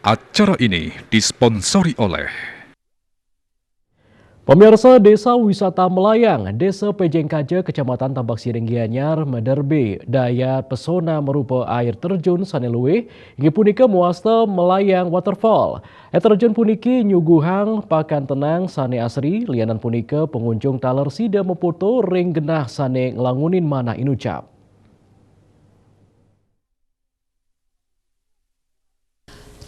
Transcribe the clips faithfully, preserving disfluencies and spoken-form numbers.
Acara ini disponsori oleh Pemirsa, Desa Wisata Melayang, Desa Pejeng Kaja, Kecamatan Tambak Siring Gianyar, maderbe daya pesona merupa air terjun sane luwih, inggih punika mawasta Melayang Waterfall. Air terjun puniki nyuguhang pakan tenang sane asri, lianan punika pengunjung taler sida mapoto ring genah sane nglangunin manah inucap.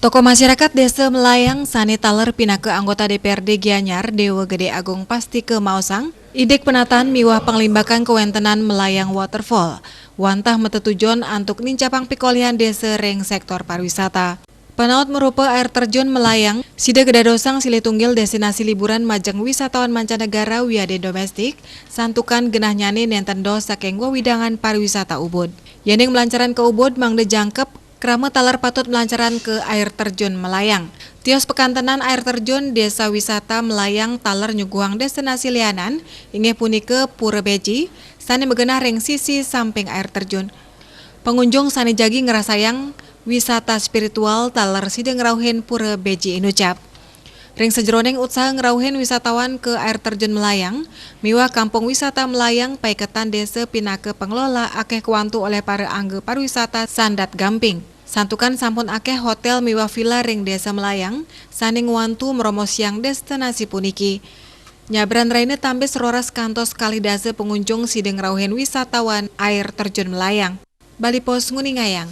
Tokoh masyarakat Desa Melayang sane taler pinaka anggota D P R D Gianyar, Dewa Gede Agung Pastika maosang, indik penataan miwah panglimbakan kawentenan Melayang Waterfall, wantah matetujon antuk nincapang pikolihan desa ring sektor pariwisata. Panaut marupa air terjun Melayang, sida kadadosang silih tunggil destinasi liburan majeng wisatawan mancanegara wiadin domestik, santukan genahnyane nenten dos saking wewidangan pariwisata Ubud. Yening malancaran ka Ubud mangda jangkep, krama taler patut malancaran ka air terjun Melayang. Tios pakantenan air terjun Desa Wisata Melayang taler nyuguhang destinasi lianan, inggih punika Pura Beji, sane magenah ring sisi samping air terjun. Pengunjung sane jagi ngrasayang wisata spiritual taler sida ngrauhin Pura Beji inucap. Ring sajeroning utsaha ngrauhin wisatawan ka air terjun Melayang miwah Kampung Wisata Melayang, paiketan desa pinaka pengelola akeh kawantu olih para angga pariwisata sandat gamping. Santukan sampun akeh hotel miwah villa ring Desa Melayang sane ngwantu mromosiang destinasi puniki. Nyabran raina tambis roras kantos kalih dasa pengunjung sida ngrauhin wisatawan air terjun Melayang. Bali Post nguningayang.